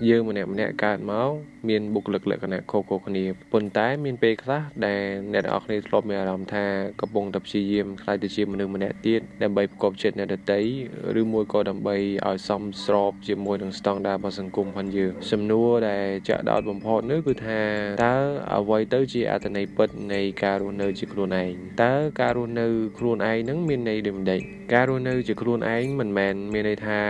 យើងម្នាក់ៗកើតមកមានបុគ្គលិកលក្ខណៈខុសៗគ្នាប៉ុន្តែមានពេលខ្លះដែលអ្នកទាំងអស់គ្នាធ្លាប់មានអារម្មណ៍ថាកំពុងតែព្យាយាមក្លាយទៅជាមនុស្សម្នាក់ទៀតដើម្បីផ្គាប់ចិត្តអ្នកដទៃឬមួយក៏ដើម្បីឲ្យសមស្របជាមួយនឹងស្តង់ដាររបស់សង្គមផងយើងសំណួរដែលចាក់ដោតបំផុតនោះគឺថាតើអ្វីទៅជាអត្ថន័យពិតនៃការរស់នៅជាខ្លួនឯងតើការរស់នៅខ្លួនឯងនឹងមានន័យដូចម្ដេចការរស់នៅជាខ្លួនឯងមិនមែនមានន័យថា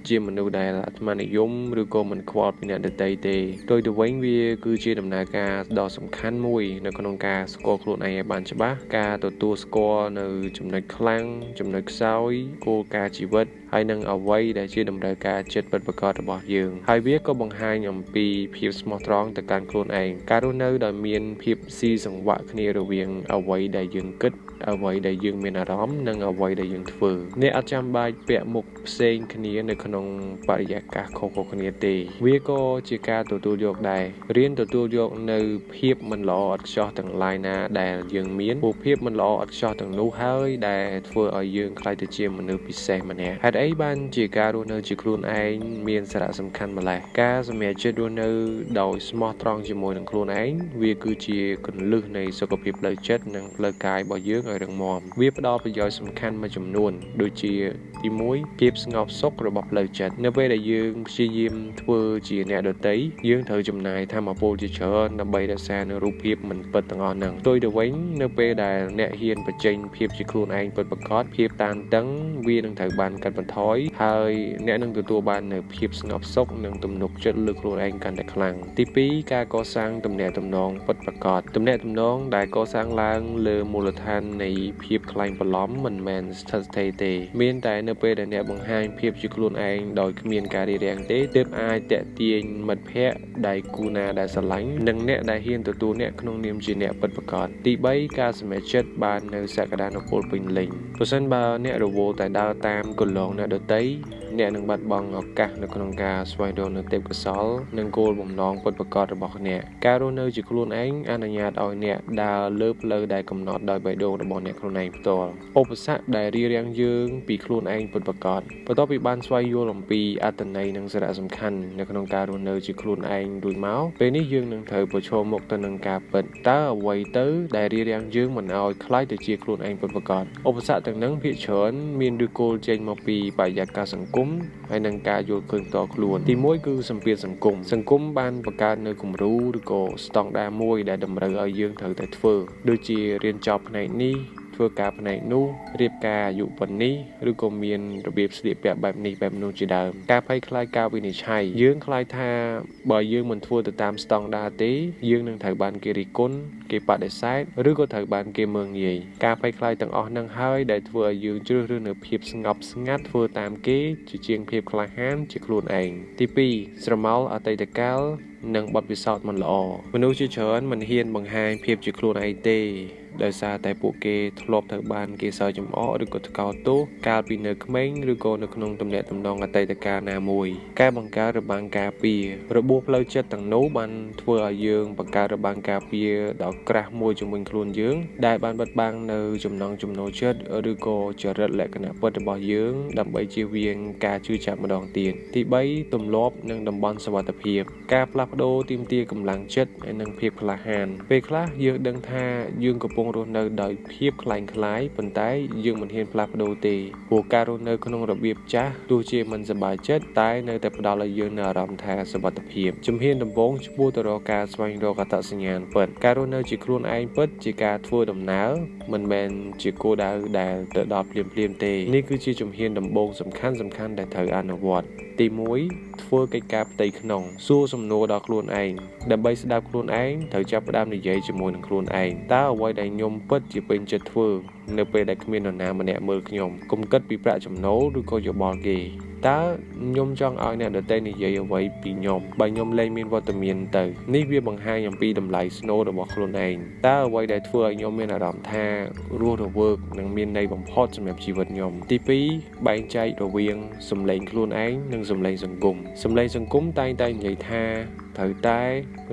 ជាមនុស្សដែលអាត្មានិយមឬក៏មិនខ្វល់ពីអ្នកដទៃទេផ្ទុយទៅវិញវាគឺជាដំណើរការដ៏សំខាន់មួយនៅក្នុងការស្គាល់ខ្លួនឯងឲ្យបានច្បាស់ការទទួលស្គាល់នៅចំណុចខ្លាំងចំណុចខ្សោយគោលការណ៍ជីវិតហើយនឹងអ្វីដែលជាតម្រូវការចិត្តពិតប្រាកដរបស់យើងហើយវាក៏បង្ហាញអំពីភាពស្មោះត្រង់ទៅកាន់ខ្លួនឯងការរស់នៅដោយមានភាពស៊ីសង្វាក់គ្នារវាងអ្វីដែលយើងគិតអ្វីដែលយើងមានអារម្មណ៍និងអ្វីដែលយើងធ្វើអ្នកអត់ចាំបាច់ពាក់មុខផ្សេងគ្នានៅក្នុងបរិយាកាសខុសៗគ្នាទេវាក៏ជាការទទួលយកដែររៀនទទួលយកនៅភាពមិនល្អឥតខ្ចោះទាំងឡាយណាដែលយើងមានព្រោះភាពមិនល្អឥតខ្ចោះទាំងនោះហើយដែលធ្វើឲ្យយើងក្លាយទៅជាមនុស្សពិសេសម្នាក់ហេតុអីបានជាការរស់នៅជាខ្លួនឯងមានសារៈសំខាន់ម្ល៉េះការសម្រេចចិត្តរស់នៅដោយស្មោះត្រង់ជាមួយនឹងខ្លួនឯងវាគឺជាគន្លឹះនៃសុខភាពផ្លូវចិត្តនិងផ្លូវកាយរបស់យើងឲ្យរឹងមាំវាផ្ដល់ប្រយោជន៍សំខាន់មួយចំនួនដូចជាទី1ភាពស្ងប់សុខរបស់ផ្លូវចិត្តនៅពេលដែលយើងព្យាយាមធ្វើជាអ្នកដទៃយើងត្រូវចំណាយថាមពលជាច្រើនដើម្បីរក្សានូវរូបភាពមិនពិតទាំងអស់ហ្នឹងផ្ទុយទៅវិញនៅពេលដែលអ្នកហ៊ានបញ្ចេញភាពជាខ្លួនឯងពិតប្រាកដភាពតានតឹងវានឹងត្រូវបានកាត់បន្ថយហើយអ្នកនឹងទទួលបាននូវភាពស្ងប់សុខនិងទំនុកចិត្តលើខ្លួនឯងកាន់តែខ្លាំងទី2ការកសាងទំនាក់ទំនងពិតប្រាកដទំនាក់ទំនងដែលកសាងឡើងលើមូលដ្ឋាននៃភាពក្លែងបន្លំមិនមែនស្ថិតស្ថេរទេមានតែនៅពេលដែលអ្នកបង្ហាញភាពជាខ្លួនឯងដោយគ្មានការរារាំងទេទើបអាចទាក់ទាញមិត្តភ័ក្តិដៃគូណាដែលស្រឡាញ់និងអ្នកដែលហ៊ានទទួលអ្នកក្នុងនាមជាអ្នកពិតប្រាកដទី3ការសម្រេចចិត្តបាននៅសក្តានុពលពេញលេញប្រសិនបើអ្នករវល់តែដើរតាមគន្លងអ្នកដទៃអ្នកនឹងបាត់បង់ឱកាសនៅក្នុងការស្វែងរកនូវទេពកោសល្យនិងគោលបំណងពិតប្រាកដរបស់អ្នកការរស់នៅជាខ្លួនឯងអនុញ្ញាតឲ្យអ្នកដើរលើផ្លូវដែលកំណត់ដោយបេះដូងរបស់អ្នកខ្លួនឯងផ្ទាល់ឧបសគ្គដែលរារាំងយើងពីខ្លួនឯងពិតប្រាកដបន្ទាប់ពីបានស្វែងយល់អំពីអត្ថន័យនិងសារៈសំខាន់នៅក្នុងការរស់នៅជាខ្លួនឯងរួចមកពេលនេះយើងនឹងត្រូវប្រឈមមុខទៅនឹងការពិតតើអ្វីទៅដែលរារាំងយើងមិនឲ្យក្លាយទៅជាខ្លួនឯងពិតប្រាកដឧបសគ្គទាំងហ្នឹងភាគច្រើនមានឫសគល់ចេញមកពីបរិយាកាសសង្គមហើយនឹងការយល់ឃើញផ្ទាល់ខ្លួនទី1គឺសម្ពាធសង្គមសង្គមបានបង្កើតនៅគំរូឬក៏ស្តង់ដារមួយដែលតម្រូវឲ្យយើងត្រូវតែធ្វើដូចជារៀនចប់ផ្នែកនេះធ្វើការផ្នែកនោះរៀបការអាយុប៉ុណ្នេះឬក៏មានរបៀបស្លៀកពាក់បែបនេះបែបនោះជាដើមការភ័យខ្លាចការវិនិច្ឆ័យយើងខ្លាចថាបើយើងមិនធ្វើទៅតាមស្តង់ដារទេយើងនឹងត្រូវបានគេរិះគន់គេបដិសេធឬក៏ត្រូវបានគេមើលងាយការភ័យខ្លាចទាំងអស់នឹងហើយដែលធ្វើឲ្យយើងជ្រើសរើសនៅភាពស្ងប់ស្ងាត់ធ្វើតាមគេជាជាងភាពក្លាហានជាខ្លួនឯងទី2ស្រមោលអតីតកាលនិងបទពិសោធន៍មិនល្អមនុស្សជាច្រើនមិនហ៊ានបង្ហាញភាពជាខ្លួនឯងទេដោយសារតែពួកគេធ្លាប់ត្រូវបានគេសើចចំអកឬក៏ថ្កោលទោសកាលពីនៅក្មេងឬក៏នៅក្នុងទំនាក់ទំនងអតីតកាលណាមួយការបង្កើតរបាំងការពាររបួសផ្លូវចិត្តទាំងនោះបានធ្វើឲ្យយើងបង្កើតរបាំងការពារដ៏ក្រាស់មួយជុំវិញខ្លួនយើងដែលបានបិទបាំងនៅចំណង់ចំណូលចិត្តឬក៏ចរិតលក្ខណៈពិតរបស់យើងដើម្បីជៀសវាងការជឿចាប់ម្ដងទៀតទី3ទម្លាប់និងតំបន់សុវត្ថិភាពការផ្លាស់ប្ដូរទាមទារកម្លាំងចិត្តនិងភាពក្លាហានពេលខ្លះយើងដឹងថាយើងកំពុងរស់នៅដោយភាពក្លែងក្លាយប៉ុន្តែយើងមិនហ៊ានផ្លាស់ប្ដូរទេព្រោះការរស់នៅក្នុងរបៀបចាស់ទោះជាមិនសប្បាយចិត្តតែនៅតែផ្ដល់ឲ្យយើងនូវអារម្មណ៍ថាសុវត្ថិភាពជំហានដំបូងឆ្ពោះទៅរកការស្វែងរកអត្តសញ្ញាណពិតការរស់នៅជាខ្លួនឯងពិតជាការធ្វើដំណើរមិនមែនជាគោលដៅដែលទៅដល់ភ្លាមៗទេនេះគឺជាជំហានដំបូងសំខាន់ៗដែលត្រូវអនុវត្តទី1ធ្វើកិច្ចការផ្ទៃក្នុងសួរសំណួរដល់ខ្លួនឯងដើម្បីស្ដាប់ខ្លួនឯងត្រូវចាប់ផ្ដើមនិយាយជាមួយនឹងខ្លួនឯងតើអ្វីដែលខ្ញុំពិតជាពេញចិត្តធ្វើនៅពេលដែលគ្មាននរណាម្នាក់មើលខ្ញុំកុំគិតពីប្រាក់ចំណូលឬក៏យោបល់គេតើខ្ញុំចង់ឲ្យអ្នកដទៃនិយាយអ្វីពីខ្ញុំបើខ្ញុំលែងមានវត្តមានទៅនេះវាបង្ហាញអំពីតម្លៃស្នូលរបស់ខ្លួនឯងតើអ្វីដែលធ្វើឲ្យខ្ញុំមានអារម្មណ៍ថារស់រវើកនិងមានន័យបំផុតសម្រាប់ជីវិតខ្ញុំទី2បែងចែករវាងសម្លេងខ្លួនឯងនិងសម្លេងសង្គមសម្លេងសង្គមតែងតែនិយាយថា ត្រូវតែ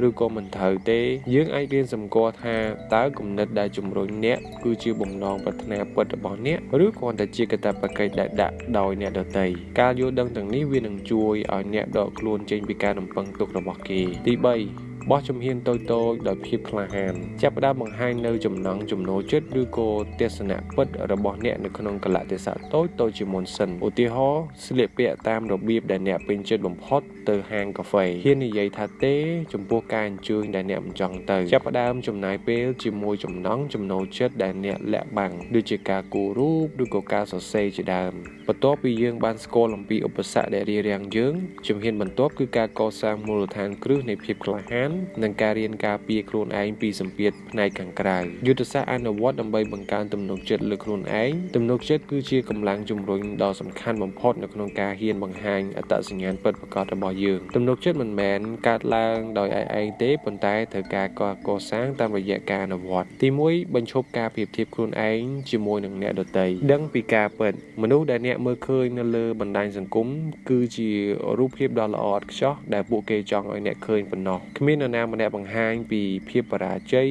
ឬក៏មិនត្រូវទេយើងអាចរៀនសម្គាល់ថាតើគំនិតដែលជំរុញអ្នកគឺជាបំណងប្រាថ្នាពិតរបស់អ្នកឬគ្រាន់តែជាកាតព្វកិច្ចដែលដាក់ដោយអ្នកដទៃការយល់ដឹងទាំងនេះវានឹងជួយឲ្យអ្នកដកខ្លួនចេញពីការរំពឹងទុករបស់គេទី3បោះជំហានតូចៗដោយភាពក្លាហានចាប់ផ្ដើមបង្ហាញនៅចំណង់ចំណូលចិត្តឬក៏ទស្សនៈពិតរបស់អ្នកនៅក្នុងកលៈទេសៈតូចៗជាមុនសិនឧទាហរណ៍ស្លៀកពាក់តាមរបៀបដែលអ្នកពេញចិត្តបំផុតទៅហាងកាហ្វេហ៊ាននិយាយថាទេចំពោះការអញ្ជើញដែលអ្នកមិនចង់ទៅចាប់ផ្ដើមចំណាយពេលជាមួយចំណង់ចំណូលចិត្តដែលអ្នកលាក់បាំងដូចជាការគូររូបឬក៏ការសរសេរជាដើមបន្ទាប់ពីយើងបានស្គាល់អំពីឧបសគ្គដែលរារាំងយើងជំហានបន្ទាប់គឺការកសាងមូលដ្ឋានគ្រឹះនៃភាពក្លាហាននិងការរៀនការពារខ្លួនឯងពីសម្ពាធផ្នែកខាងក្រៅយុទ្ធសាស្ត្រអនុវត្តដើម្បីបង្កើនទំនុកចិត្តលើខ្លួនឯងទំនុកចិត្តគឺជាកម្លាំងជំរុញដ៏សំខាន់បំផុតនៅក្នុងការហ៊ានបង្ហាញអត្តសញ្ញាណពិតប្រាកដរបស់យើងទំនុកចិត្តមិនមែនកើតឡើងដោយឯងទេប៉ុន្តែត្រូវការកសាងតាមរយៈការអនុវត្តទី1បញ្ឈប់ការប្រៀបធៀបខ្លួនឯងជាមួយនឹងអ្នកដទៃដឹងពីការពិតមនុស្សដែលអ្នកមើលឃើញនៅលើបណ្ដាញសង្គមគឺជារូបភាពដ៏ល្អឥតខ្ចោះដែលពួកគេចង់ឲ្យអ្នកឃើញប៉ុណ្ណោះគ្មាននរណាម្នាក់បង្ហាញពីភាពបរាជ័យ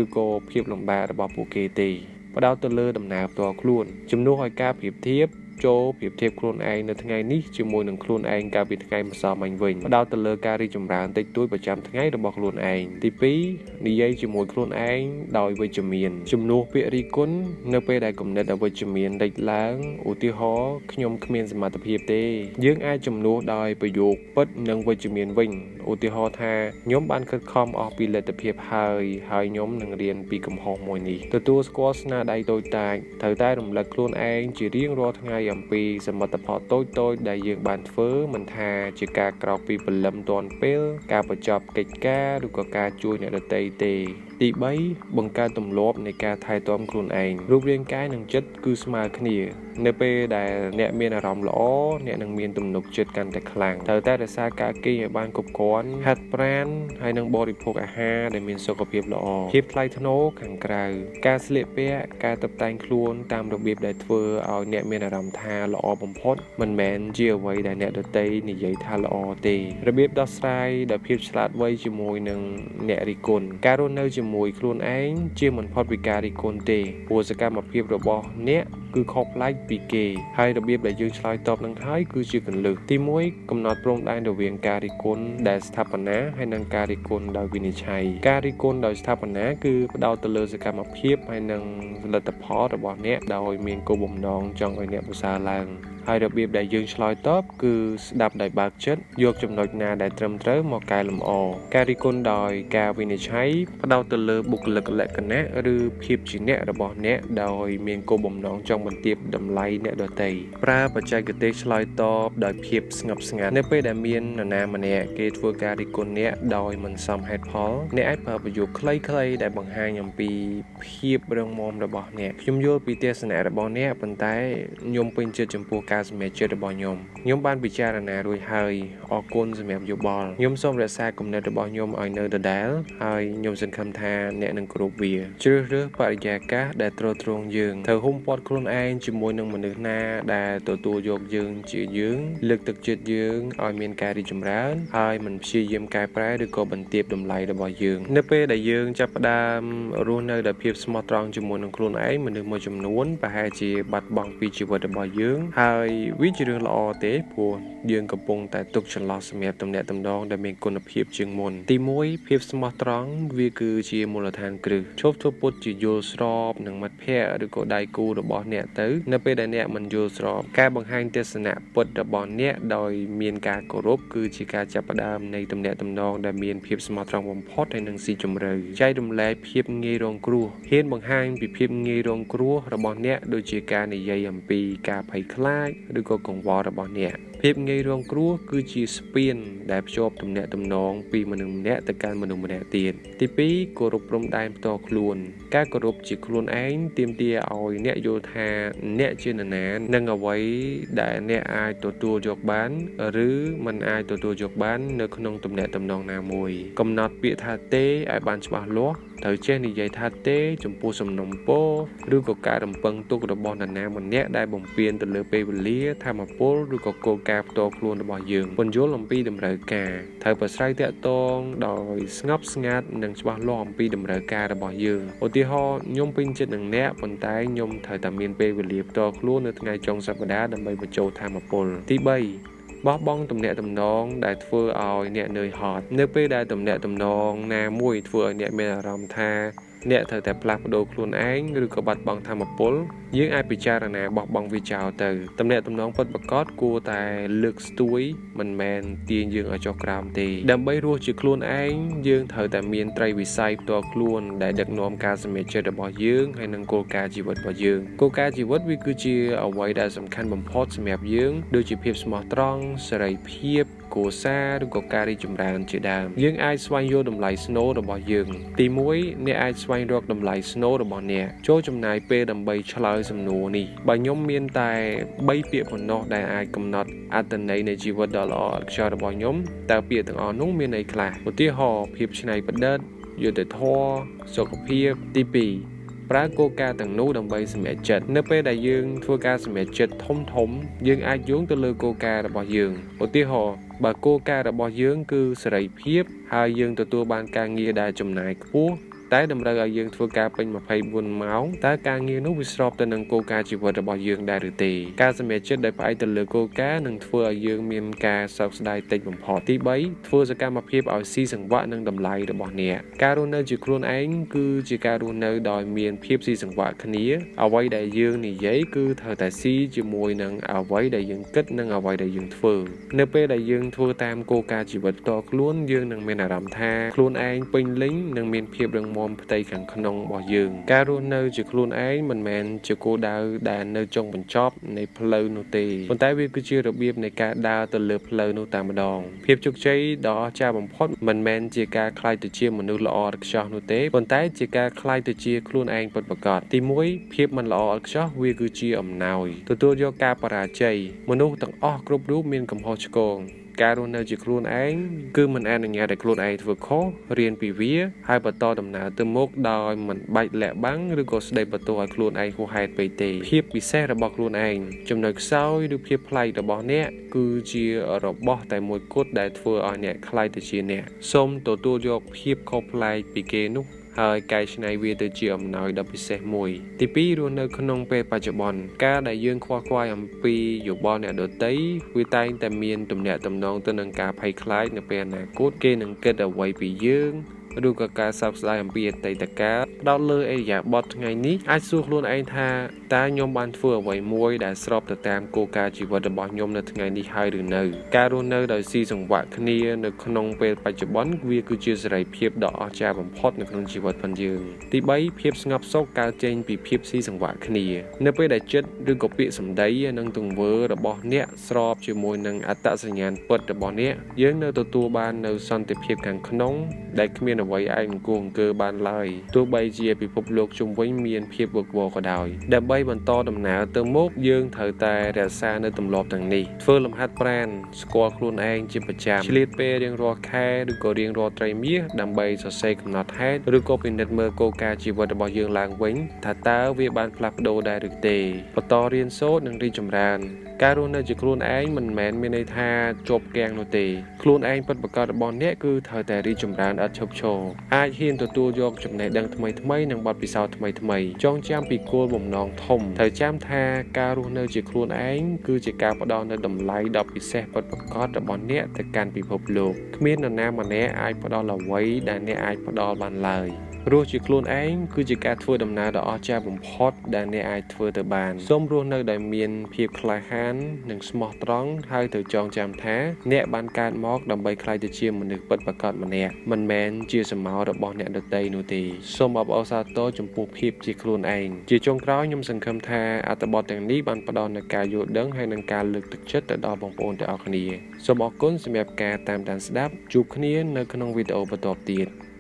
ឬក៏ភាពលំបាករបស់ពួកគេទេផ្ដោតទៅលើដំណើរផ្ទាល់ខ្លួនជំនួសឲ្យការប្រៀបធៀបចូលប្រៀបធៀបខ្លួនឯងនៅថ្ងៃនេះជាមួយនឹងខ្លួនឯងកាលពីថ្ងៃម្សិលមិញវិញផ្ដោតទៅលើការរីកចម្រើនតិចតួចប្រចាំថ្ងៃរបស់ខ្លួនឯងទី2និយាយជាមួយខ្លួនឯងដោយវិជ្ជមានជំនួសពាក្យរិះគន់នៅពេលដែលគំនិតអវិជ្ជមានលេចឡើងឧទាហរណ៍ខ្ញុំគ្មានសមត្ថភាពទេយើងអាចជំនួសដោយប្រយោគពិតនិងវិជ្ជមានវិញឧទាហរណ៍ថាខ្ញុំបានខិតខំអស់ពីលទ្ធភាពហើយហើយខ្ញុំនឹងរៀនពីកំហុសមួយនេះទទួលស្គាល់ស្នាដៃតូចតាចត្រូវតែរំលឹកខ្លួនឯងជារៀងរាល់ថ្ងៃអំពីសមិទ្ធផលតូចៗដែលយើងបានធ្វើមិនថាជាការក្រោកពីព្រលឹមទាន់ពេលការបញ្ចប់កិច្ចការឬក៏ការជួយអ្នកដទៃទេទី3បង្កើតទម្លាប់នៃការថែទាំខ្លួនឯងរូបរាងកាយនិងចិត្តគឺស្មើគ្នានៅពេលដែលអ្នកមានអារម្មណ៍ល្អអ្នកនឹងមានទំនុកចិត្តកាន់តែខ្លាំងត្រូវតែរក្សាការគេងឲ្យបានគ្រប់គ្រាន់ហាត់ប្រាណហើយនិងបរិភោគអាហារដែលមានសុខភាពល្អភាពថ្លៃថ្នូរខាងក្រៅការស្លៀកពាក់ការតុបតែងខ្លួនតាមរបៀបដែលធ្វើឲ្យអ្នកមានអារម្មណ៍ថាល្អបំផុតមិនមែនជាអ្វីដែលអ្នកដទៃនិយាយថាល្អទេរបៀបដោះស្រាយដោយភាពឆ្លាតវៃជាមួយនឹងអ្នករិះគន់ការរស់នៅជាមួយខ្លួនឯងជាមិនផុតពីការរិះគន់ទេព្រោះសកម្មភាពរបស់អ្នកគឺខុសប្លែកពីគេហើយរបៀបដែលយើងឆ្លើយតបនឹងហើយគឺជាគន្លឹះទី1កំណត់ព្រំដែនរវាងការរិះគន់ដែលស្ថាបនាហើយនិងការរិះគន់ដោយវិនិច្ឆ័យការរិះគន់ដោយស្ថាបនាគឺផ្ដោតទៅលើសកម្មភាពហើយនិងលទ្ធផលរបស់អ្នកដោយមានគោលបំណងចង់ឲ្យអ្នកប្រសើរឡើងហើយរបៀបដែលយើងឆ្លើយតបគឺស្ដាប់ដោយបើកចិត្តយកចំណុចណាដែលត្រឹមត្រូវមកកែលម្អការរិះគន់ដោយការវិនិច្ឆ័យផ្ដោតទៅលើបុគ្គលិកលក្ខណៈឬភាពជាអ្នករបស់អ្នកដោយមានគោលបំណងចង់បន្ទាបតម្លៃអ្នកដទៃប្រើបច្ចេកទេសឆ្លើយតបដោយភាពស្ងប់ស្ងាត់នៅពេលដែលមាននរណាម្នាក់គេធ្វើការរិះគន់អ្នកដោយមិនសមហេតុផលអ្នកអាចប្រើប្រយោគខ្លីៗដែលបង្ហាញអំពីភាពរឹងមាំរបស់អ្នកខ្ញុំយល់ពីទស្សនៈរបស់អ្នកប៉ុន្តែខ្ញុំពេញចិត្តចំពោះការសម្រេចចិត្តរបស់ខ្ញុំខ្ញុំបានពិចារណារួចហើយអរគុណសម្រាប់យោបល់ខ្ញុំសូមរក្សាគំនិតរបស់ខ្ញុំឲ្យនៅដដែលហើយខ្ញុំសង្ឃឹមថាអ្នកនឹងគោរពវាជ្រើសរើសបរិយាកាសដែលទ្រទ្រង់យើងត្រូវហ៊ុមព័ទ្ធខ្លួនឯងជាមួយនឹងមនុស្សណាដែលទទួលយកយើងជាយើងលើកទឹកចិត្តយើងឲ្យមានការរីកចម្រើនហើយមិនព្យាយាមកែប្រែឬក៏បន្ទាបតម្លៃរបស់យើងនៅពេលដែលយើងចាប់ផ្ដើមរស់នៅដោយភាពស្មោះត្រង់ជាមួយនឹងខ្លួនឯងមនុស្សមួយចំនួនប្រហែលជាបាត់បង់ពីជីវិតរបស់យើងហើយវាជារឿងល្អទេព្រោះយើងកំពុងតែទុកចន្លោះសម្រាប់ទំនាក់ទំនងដែលមានគុណភាពជាងមុនទី1ភាពស្មោះត្រង់វាគឺជាមូលដ្ឋានគ្រឹះឈប់ធ្វើពុតជាយល់ស្របនឹងមិត្តភ័ក្តិឬក៏ដៃគូរបស់អ្នកទៅនៅពេលដែលអ្នកមិនយល់ស្របការបង្ហាញទស្សនៈពិតរបស់អ្នកដោយមានការគោរពគឺជាការចាប់ផ្ដើមនៃទំនាក់ទំនងដែលមានភាពស្មោះត្រង់បំផុតហើយនិងស៊ីជម្រៅចែករំលែកភាពងាយរងគ្រោះហ៊ានបង្ហាញពីភាពងាយរងគ្រោះរបស់អ្នកដូចជាការនិយាយអំពីការភ័យខ្លាចឬក៏កង្វល់របស់អ្នកភាពងាយរងគ្រោះគឺជាស្ពានដែលភ្ជាប់ទំនាក់ទំនងពីមនុស្សម្នាក់ទៅកាន់មនុស្សម្នាក់ទៀតទី2គោរពព្រំដែនផ្ទាល់ខ្លួនការគោរពជាខ្លួនឯងទាមទារឲ្យអ្នកយល់ថាអ្នកជានរណានិងអ្វីដែលអ្នកអាចទទួលយកបានឬមិនអាចទទួលយកបាននៅក្នុងទំនាក់ទំនងណាមួយកំណត់ពាក្យថាទេឲ្យបានច្បាស់លាស់ត្រូវចេះនិយាយថាទេចំពោះសំណុំពរឬក៏ការរំពឹងទុករបស់នរណាម្នាក់ដែលបំពានទៅលើពេលវេលាធម៌ពលឬក៏គោល ការផ្ទាល់ខ្លួនរបស់យើងពន្យល់អំពីតម្រូវការត្រូវប្រស្រ័យទាក់ទងដោយស្ងប់ស្ងាត់និងច្បាស់លាស់អំពីតម្រូវការរបស់យើងឧទាហរណ៍ខ្ញុំពេញចិត្តនឹងអ្នកប៉ុន្តែខ្ញុំត្រូវតែមានពេលវេលាផ្ទាល់ខ្លួននៅថ្ងៃចុងសប្តាហ៍ដើម្បីបញ្ចូលថាមពលទី3បោះបង់ទំនាក់ទំនងដែលធ្វើឲ្យអ្នកនឿយហត់នៅពេលដែលទំនាក់ទំនងណាមួយធ្វើឲ្យអ្នកមានអារម្មណ៍ថាអ្នកត្រូវតែផ្លាស់ប្ដូរខ្លួនឯងឬក៏បាត់បង់ថាមពលយើងអាចពិចារណាបោះបង់វាចោលទៅទំនាក់ទំនងពិតប្រាកដគួរតែលើកស្ទួយមិនមែនទាញយើងឲ្យចុះក្រោមទេដើម្បីរស់ជាខ្លួនឯងយើងត្រូវតែមានត្រីវិស័យផ្ទាល់ខ្លួនដែលដឹកនាំការសម្រេចចិត្តរបស់យើងហើយនិងគោលការណ៍ជីវិតរបស់យើងគោលការណ៍ជីវិតវាគឺជាអ្វីដែលសំខាន់បំផុតសម្រាប់យើងដូចជាភាពស្មោះត្រង់សេរីភាពគ្រួសារឬក៏ការរីកចម្រើនជាដើមយើងអាចស្វែងយល់តម្លៃស្នូលរបស់យើងទី1អ្នកអាចស្វែងរកតម្លៃស្នូលរបស់អ្នកចូលចំណាយពេលដើម្បីឆ្លើយសំណួរនេះបើខ្ញុំមានតែ3ពាក្យប៉ុណ្ណោះដែលអាចកំណត់អត្ថន័យនៃជីវិតដ៏ល្អឥតខ្ចោះរបស់ខ្ញុំតើពាក្យទាំងអស់នោះមានន័យខ្លះឧទាហរណ៍ភាពច្នៃប្រឌិតយុត្តិធម៌សុខភាពទី2ប្រើគោលការណ៍ទាំងនោះដើម្បីសម្រេចចិត្តនៅពេលដែលយើងធ្វើការសម្រេចចិត្តធំធំយើងអាចយោងទៅលើគោលការណ៍របស់យើងឧទាហរណ៍បើគោលការណ៍របស់យើងគឺសេរីភាពហើយយើងទទួលបានការងារដែលចំណាយខ្ពស់តែតម្រូវឲ្យយើងធ្វើការពេញ24ម៉ោងតើការងារនោះវាស្របទៅនឹងគោលការណ៍ជីវិតរបស់យើងដែរឬទេការសម្រេចចិត្តដោយផ្អែកទៅលើគោលការណ៍នឹងធ្វើឲ្យយើងមានការសោកស្ដាយតិចបំផុតទី3ធ្វើសកម្មភាពឲ្យស៊ីសង្វាក់នឹងតម្លៃរបស់អ្នកការរស់នៅជាខ្លួនឯងគឺជាការរស់នៅដោយមានភាពស៊ីសង្វាក់គ្នាអ្វីដែលយើងនិយាយគឺត្រូវតែស៊ីជាមួយនឹងអ្វីដែលយើងគិតនិងអ្វីដែលយើងធ្វើនៅពេលដែលយើងធ្វើតាមគោលការណ៍ជីវិតផ្ទាល់ខ្លួនយើងនឹងមានអារម្មណ៍ថាខ្លួនឯងពេញលេញនិងមានភាពរឹងមាំផ្ទៃខាងក្នុងរបស់យើងការរស់នៅជាខ្លួនឯងមិនមែនជាគោលដៅដែលនៅចុងបញ្ចប់នៃផ្លូវនោះទេប៉ុន្តែវាគឺជារបៀបនៃការដើរទៅលើផ្លូវនោះតែម្ដងភាពជោគជ័យដ៏អស្ចារ្យបំផុតមិនមែនជាការក្លាយទៅជាមនុស្សល្អឥតខ្ចោះនោះទេប៉ុន្តែជាការក្លាយទៅជាខ្លួនឯងពិតប្រាកដទី1ភាពមិនល្អឥតខ្ចោះវាគឺជាអំណោយទទួលយកការបរាជ័យមនុស្សទាំងអស់គ្រប់រូបមានកំហុសឆ្គងការរស់នៅជាខ្លួនឯងគឺមិនអនុញ្ញាតឲ្យខ្លួនឯងធ្វើខុសរៀនពីវាហើយបន្តដំណើរទៅមុខដោយមិនបាច់លាក់បាំងឬក៏ស្ដីបន្ទោសឲ្យខ្លួនឯងហួសហេតុពេកទេភាពពិសេសរបស់ខ្លួនឯងចំណុចខ្សោយឬភាពប្លែករបស់អ្នកគឺជារបស់តែមួយគត់ដែលធ្វើឲ្យអ្នកក្លាយទៅជាអ្នកសូមទទួលយកភាពខុសប្លែកពីគេនោះហើយកែច្នៃវាទៅជាអំណោយដ៏ពិសេសមួយទី2រស់នៅក្នុងពេលបច្ចុប្បន្នការដែលយើងខ្វល់ខ្វាយអំពីយោបល់អ្នកដទៃវាតែងតែមានទំនាក់ទំនងទៅនឹងការភ័យខ្លាចនៅពេលអនាគតគេនឹងគិតអ្វីពីយើងឬក៏ការសោកស្ដាយអំពីអតីតកាលផ្ដោតលើឥរិយាបថថ្ងៃនេះអាចសួរខ្លួនឯងថាតើខ្ញុំបានធ្វើអ្វីមួយដែលស្របទៅតាមគោលការណ៍ជីវិតរបស់ខ្ញុំនៅថ្ងៃនេះហើយឬនៅការរស់នៅដោយស៊ីសង្វាក់គ្នានៅក្នុងពេលបច្ចុប្បន្នវាគឺជាសេរីភាពដ៏អស្ចារ្យបំផុតនៅក្នុងជីវិតផងយើងទី3ភាពស្ងប់សុខកើតចេញពីភាពស៊ីសង្វាក់គ្នានៅពេលដែលចិត្តឬក៏ពាក្យសម្ដីនិងទង្វើរបស់អ្នកស្របជាមួយនឹងអត្តសញ្ញាណពិតរបស់អ្នកយើងនៅទទួលបាននូវសន្តិភាពខាងក្នុងដែលគ្មានអ្វីអាចអង្គអង្គើបានឡើយទោះបីជាពិភពលោកជុំវិញមានភាពវឹកវរក៏ដោយដើម្បីបន្តដំណើរទៅមុខយើងត្រូវតែរក្សានៅទម្លាប់ទាំងនេះធ្វើលំហាត់ប្រាណស្គាល់ខ្លួនឯងជាប្រចាំឆ្លៀតពេលរៀងរាល់ខែឬក៏រៀងរាល់ត្រីមាសដើម្បីសរសេរកំណត់ហេតុឬក៏ពិនិត្យមើលគោលការណ៍ជីវិតរបស់យើងឡើងវិញថាតើវាបានផ្លាស់ប្ដូរដែរឬទេបន្តរៀនសូត្រនិងរីកចម្រើនការរស់នៅជាខ្លួនឯងមិនមែនមានន័យថាជាប់គាំងនោះទេខ្លួនឯងពិតប្រាកដរបស់អ្នកគឺត្រូវតែរីកចម្រើនឥតឈប់ឈរអាចហ៊ានទទួលយកចំណេះដឹងថ្មីៗនិងបទពិសោធន៍ថ្មីៗចងចាំពីគោលបំណងធំត្រូវចាំថាការរស់នៅជាខ្លួនឯងគឺជាការផ្ដល់នូវតម្លៃដ៏ពិសេសពិតប្រាកដរបស់អ្នកទៅកាន់ពិភពលោកគ្មាននរណាម្នាក់អាចផ្ដល់អ្វីដែលអ្នកអាចផ្ដល់បានឡើយរស់ជាខ្លួនឯងគឺជាការធ្វើដំណើរដ៏អស្ចារ្យបំផុតដែលអ្នកអាចធ្វើទៅបានសូមរស់នៅដោយមានភាពក្លាហាននិងស្មោះត្រង់ហើយត្រូវចងចាំថាអ្នកបានកើតមកដើម្បីក្លាយទៅជាមនុស្សពិតប្រាកដម្នាក់មិនមែនជាសម្ោរបស់អ្នកដទៃនោះទេសូមអបអរសាទរចំពោះភាពជាខ្លួនឯងជាចុងក្រោយខ្ញុំសង្ឃឹមថាអត្ថបទទាំងនេះបានផ្ដល់នូវការយល់ដឹងហើយនិងការលើកទឹកចិត្តទៅដល់បងប្អូនទាំងអស់គ្នាសូមអរគុណសម្រាប់ការតាមដានស្ដាប់ជួបគ្នានៅក្នុងវីដេអូបន្ទាប់ទៀត។